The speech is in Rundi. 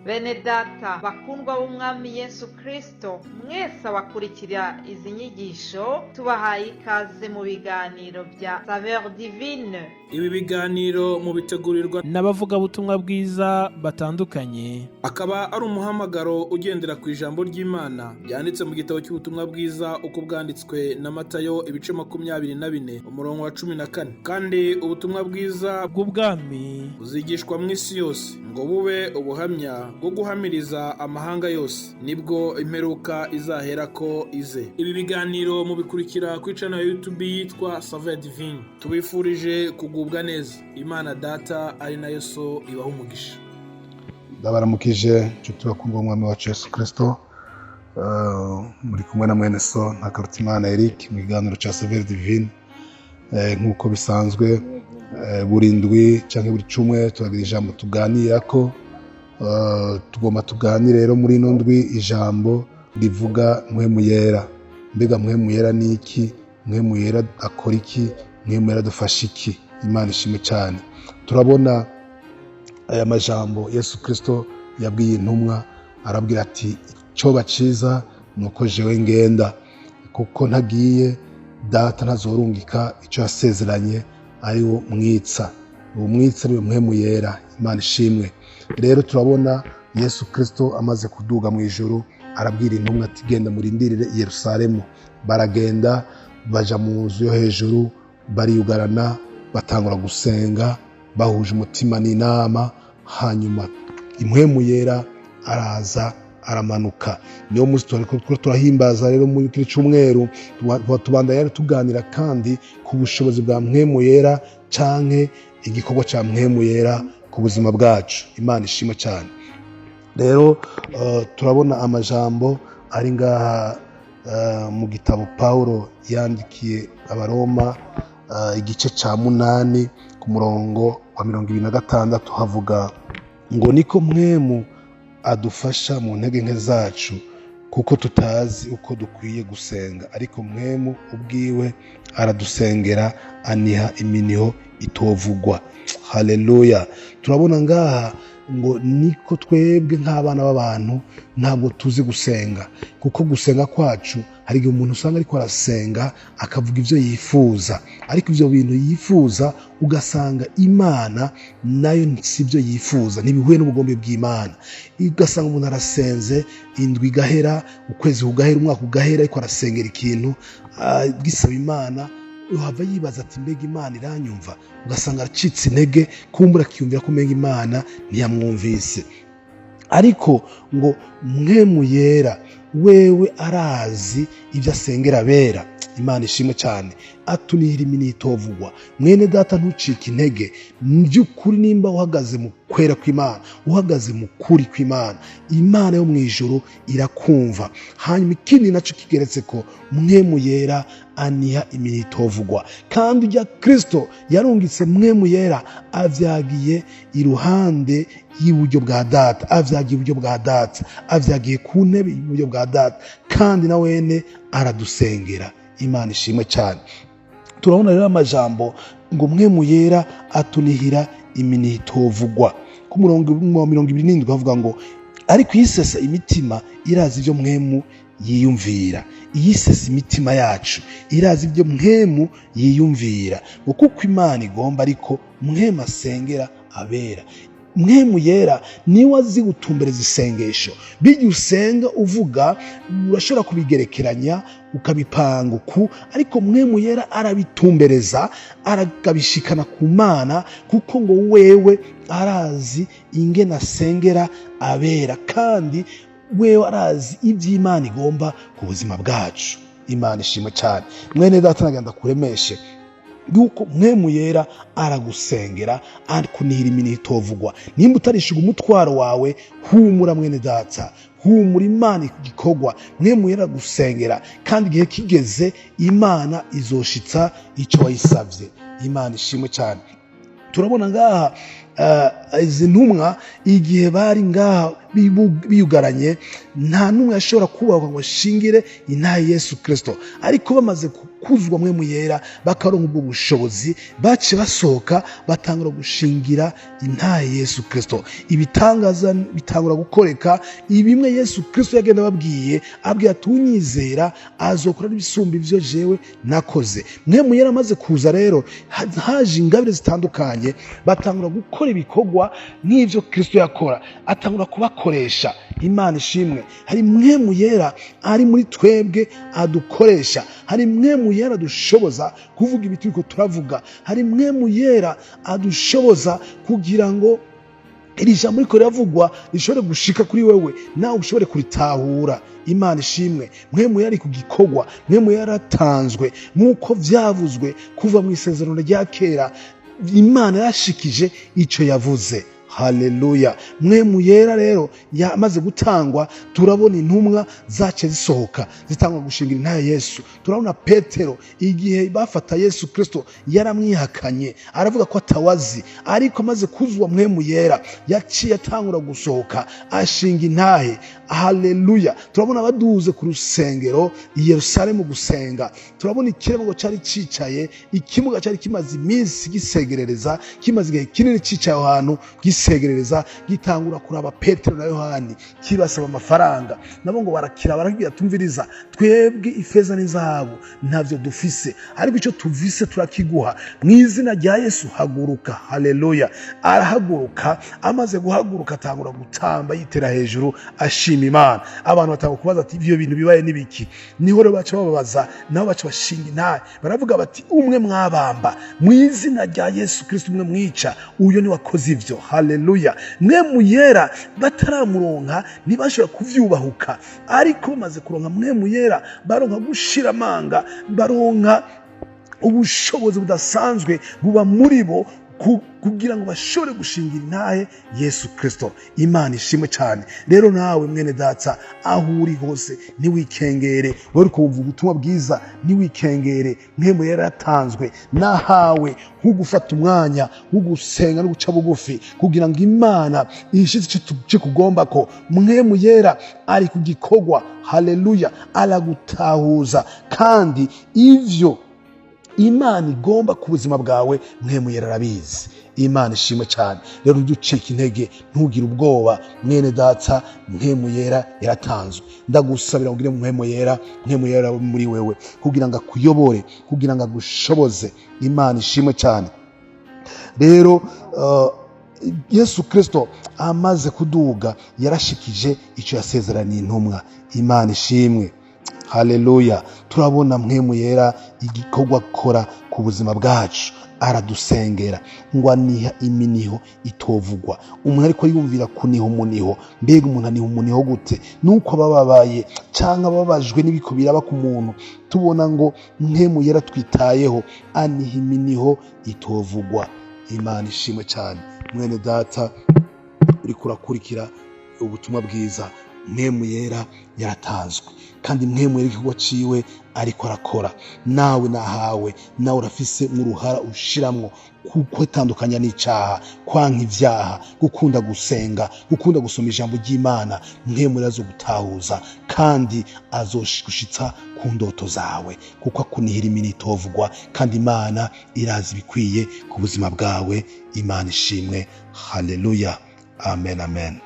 Bene data bakundwa b'Umwami Yesu Kristo, mwese abakurikira izi nyigisho, tubahaye ikaze mu biganiro bya Saveur Divine. Ibi biganiro mubitegurirwa n'abavugabutumwa bwiza batandukanye. Akaba ari umuhamagaro ugendera ku ijambo ry'Imana ryanditse mu gitabo cy'ubutumwa bwiza uko bwanditswe na Matayo, ibice 24, umurongo wa 14. Kandi ubutumwa bwiza bw'ubwami buzigishwa mu isi yose ngo bube ubuhamya bwo guhamiriza amahanga yose, nibwo imperuka izaherako ize. Ibi biganiro mubikurikira ku channel ya YouTube yitwa Saveur Divine. Tubifurije kugubwa neza. Imana Data ari nayo So ibaha umugisha. Ndabaramukije, inshuti bakundwa umwami wacu Yesu Kirisito. Muri kumwe na mwene so Ntakarutimana Eric mu kiganiro cya Saveur Divine. Nk'uko bisanzwe, buri ndwi cyangwa buri cyumweru turagira ijambo tuganira ko tugomba tuganire. Rero muri ino ndwi ijambo rivuga Mpwemu Yera. Mbega Mpwemu Yera ni iki? Mpwemu Yera akora iki? Mpwemu Yera adufasha iki? Imana ishimwe cyane. Turabona aya majambo Yesu Kirisito yabwiye intumwa, arabwira ati: "Icyoba cyiza ni uko jewe ngenda, kuko ntagiye Data ntazorungika icyo yasezeranye, ari wo mwitsa." Uwo mwitsa ari we Mpwemu Yera. Imana ishimwe. Rero turabona Yesu Kirisito amaze kuduga mu ijuru, arabwira intumwa ati: "Genda murindirire i Yerusalemu." Baragenda, baja mu nzu yo hejuru, bariyugarana, batangura gusenga bahuje umutima n'inama. Hanyuma Impwemu Yera araza, aramanuka. Niyo munsi turiko turahimbaza. Rero muri kiri cyumweru tubandanya rero tuganira kandi ku bushobozi bwa Mpwemu Yera canke igikorwa ca Mpwemu Yera ku buzima bwacu. Imana ishimwe cyane. Rero turabona amajambo ari ngaha mu gitabo Paulo yandikiye Abaroma, igice ca 8, ku murongo wa 26, havuga ngo: "Niko Mpwemu adufasha mu ntege nke zacu, kuko tutazi uko dukwiye gusenga, ariko Mpwemu ubwiwe aradusengera aniha iminiho itovugwa." Haleluya! Turabona ngaha ngo niko twebwe nk'abana b'abantu ntabwo tuzi gusenga, kuko gusenga kwacu hari igihe umuntu usanga ariko arasenga akavuga ibyo yifuza, ariko ibyo bintu yifuza ugasanga Imana nayo si byo yifuza, ntibihuye n'ubugombe bw'Imana. Ugasanga umuntu arasenze, indwi igahera, ukwezi kugahera, umwaka ugahera, ariko arasengera ikintu gisaba Imana, uhava yibaza ati: "Mbega Imana iranyumva?" Ugasanga aracitse intege, kumbura akiyumvira ko umenga Imana ntiyamwumvise. Ariko ngo Mpwemu Yera wewe arazi ibyo asengera bera. Imana ishimwe cyane. Atunihira imini itovugwa. Mwene data, ntucike intege. By'ukuri nimba uhagaze mu kwera kw'Imana, uhagaze mu kuri kw'Imana, Imana yo mu ijuru irakumva. Hanyuma ikindi nacyo kigeretse ko Mpwemu Yera aniha imini itovugwa, kandi ujya Kirisito yarungitse Mpwemu Yera avyagiye iruhande y'iburyo bwa Data, avyagiye iburyo bwa Data, avyagiye ku ntebe y'iburyo bwa Data, kandi na wene aradusengera. Imana ishimwe cyane. Turabona rero amajambo ngo Mpwemu Yera atunihira iminiho itovugwa. Ku murongo wa 27 bavuga ngo: "Ariko iyisesa imitima irazi ibyo Mpwemu yiyumvira." Iyisesa imitima yacu irazi ibyo Mpwemu yiyumvira, ngo kuko Imana igomba ariko Mpwemu asengera abera. Mpwemu Yera niwe azi gutumbereza isengesho. Bijya usenga uvuga, urashobora kubigerekeranya ukabipanga uku, ariko Mpwemu Yera arabitumbereza, arakabishikana ku Mana, kuko ngo wewe arazi ingene asengera abera, kandi wewe arazi iby'Imana igomba ku buzima bwacu. Imana ishimwe cyane. Mwene data, nagenda kuremeshe yuko Mpwemu Yera aragusengera, akunihira imini itovugwa. Nimba utarishyura umutwaro wawe, humura mwene data, humura, Imana igikorwa. Mpwemu Yera aragusengera, kandi igihe kigeze Imana izoshitsa icyo wayisabye. Imana ishimwe cyane. Turabona ngaha Izi ntumwa igihe bari ngaha biyugaranye, nta n'umwe yashobora kubahwa ngo ashingire intahe Yesu Kirisito. Ariko bamaze kuzwa Mpwemu Yera, bakaronka ubwo bushobozi, baciye basohoka batangura gushingira intahe Yesu Kirisito. Ibitangaza bitangura gukoreka. Ibimwe Yesu Kirisito yagenda ababwiye, abwira ati: "Unyizera azokora n'ibisumba ibyo jewe nakoze." Mpwemu Yera amaze kuza rero, haje ingabire zitandukanye, batangura gukora ibikorwa nk'ibyo Kirisito yakora, atangura kubakoresha. Imana ishimwe. Hari Mpwemu Yera ari muri twebwe adukoresha, hari Mpwemu Yera adushoboza kuvuga ibi turiko turavuga, hari Mpwemu Yera adushoboza kugira ngo iri jambo riko riravugwa rishobore gushika kuri wewe, nawe ushobore kuritahura. Imana ishimwe. Mpwemu Yera ari ku gikorwa, Mpwemu yaratanzwe nk'uko vyavuzwe kuva mu isezerano rya kera. Imana yashikije ico yavuze. Haleluya. Mpwemu Yera rero yamaze gutangwa, turabona intumwa zace zisohoka zitangwa gushingira intahe Yesu. Turabona Petero, igihe bafata Yesu Kirisito, yaramwihakanye, aravuga ko atawazi. Ariko amaze kuzwa Mpwemu Yera, yaciye atangura gusohoka ashinga intahe. Haleluya. Turabona baduze ku rusengero i Yerusalemu gusenga, turabona ikiremwa cyari cicaye, ikimuga cyari kimaze iminsi gisegerereza, kimaze igihe kinini cicaye aho hantu gisegerereza, gitangura kuraba Petero na Yohani kibasaba amafaranga. Nabo ngo barakira, barakubwira: "Tumviriza, twebwe ifeza n'izahabu ntavyo dufise, ariko icyo tuvise turakiguha. Mu izina rya Yesu haguruka." Haleluya. Arahaguruka. Amaze guhaguruka, atangura gutamba yitera hejuru ashima Imana. Abantu batangura kubaza ati: "Ibyo bintu bibaye n'ibiki?" Niho rero baca bababaza, nabo baca bashinga intahe, baravuga bati: "Umwe mwabamba mu izina rya Yesu Kristo, umwe mwica, uyo ni wakoze ivyo." Haleluya. Mpwemu Yera bataramuronka ntibashobora kuvyubahuka, ariko bamaze kuronka Mpwemu Yera, baronka gushira amanga, baronka ubushobozi budasanzwe buba muri bo kugira ngo bashobore gushingira intahe Yesu Kirisito. Imana ishimwe cyane. Rero nawe mwene data, aho uri hose, ntiwikengere. Wowe uriko wumva ubutumwa bwiza, ntiwikengere. Mpwemu yaratanzwe, nahawe nko gufata umwanya wo gusenga no guca bugufi kugira ngo Imana ishitse icyo kigomba, ko Mpwemu Yera ari ku gikorwa. Haleluya. Aragutahuza, kandi ivyo Imana igomba ku buzima bwawe, Mpwemu Yera arabizi. Imana ishimwe cyane. Rero ujye ucika intege, ntugire ubwoba mwene data. Mpwemu Yera yaratanzwe. Ndagusabira ngo ugire Mpwemu Yera, Mpwemu Yera muri wewe, kugira ngo akuyobore, kugira ngo agushoboze. Imana ishimwe cyane. Rero Yesu Kirisito amaze kuduga, yarashikije icyo yasezeraniye intumwa. Imana ishimwe. Haleluya. Turabona Mpwemu Yera igikorwa akora ku buzima bwacu. Aradusengera, ngo aniha iminiho itovugwa. Umuntu ariko yumvira kuniha umuniho, mbega umuntu aniha umuniho gute? Nuko abababaye cyangwa ababajwe n'ibiko biraba ku muntu. Tubona ngo Mpwemu Yera twitayeho, aniha iminiho itovugwa. Imana ishimwe cyane. Mwene data uriko urakurikira ubutumwa bwiza, Mpwemu Yera yaratanzwe, kandi Mpwemu Yera igikorwa ciwe ariko arakora. Nawe nahawe, nawe urafise nk'uruhara ushiramwo kwitandukanya n'icaha, kwanka ivyaha, gukunda gusenga, gukunda gusoma ijambo ry'Imana. Mpwemu Yera azogutahuza kandi azogushitsa ku ndoto zawe, kuko akunihira imini itovugwa, kandi Imana irazi ibikwiye ku buzima bwawe. Imana ishimwe. Haleluya. Amen, amen.